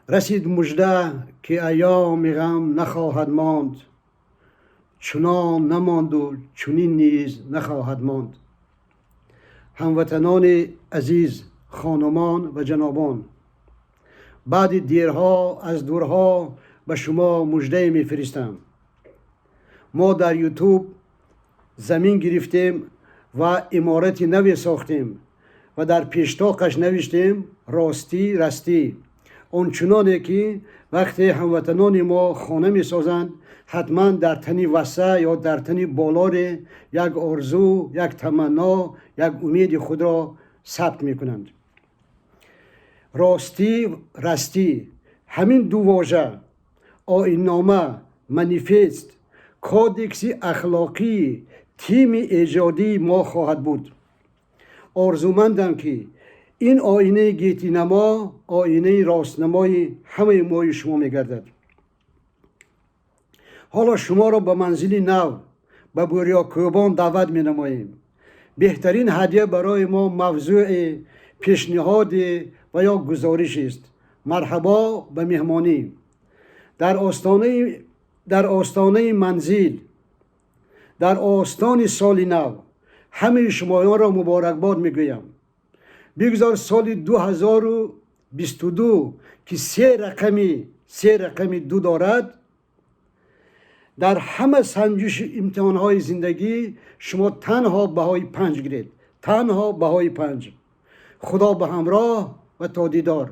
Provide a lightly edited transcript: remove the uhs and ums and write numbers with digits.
Расид мужда, ки айёми ғам нахоҳад монд, чунон намонду чунин низ нахоҳад монд. Ҳамватанони азиз, хонумон ва ҷанобон, баъди дерҳо аз дурҳо ба шумо муждае мефиристам. Мо дар Ютуб замин гирифтем ва иморати наве сохтем ва дар пештоқаш навиштем: «Ростӣ, растӣ». Ончуноне ки вақте ҳамватанони мо хона месозанд, ҳатман дар тани васса ё дар тани болоре як орзу, як таманно, як умеди худро сабт мекунанд. Ростӣ, растӣ, ҳамин ду вожа оиннома, манифест, кодекси ахлоқии тими эҷодии мо хоҳад буд. Орзумандам, ки ин оинаи гетинамо оинаи ростнамои ҳамаи мои шумо мегардад. Ҳоло шуморо ба манзили нав, ба Бӯрёкӯбон даъват менамоем. Беҳтарин ҳадя барои мо мавзӯи пешниҳоде ва ё гузоришест. Марҳабо ба меҳмонӣ. Дар остонаи манзил, дар остони соли нав ҳамаи шумоёнро муборакбод мегӯям. Бигзор соли 2022, ки се рақами ду дорад, дар ҳама санҷиши имтиҳонҳои зиндагӣ шумо танҳо баҳои 5 гиред, танҳо баҳои 5. Худо ба ҳамроҳ ва то дидор.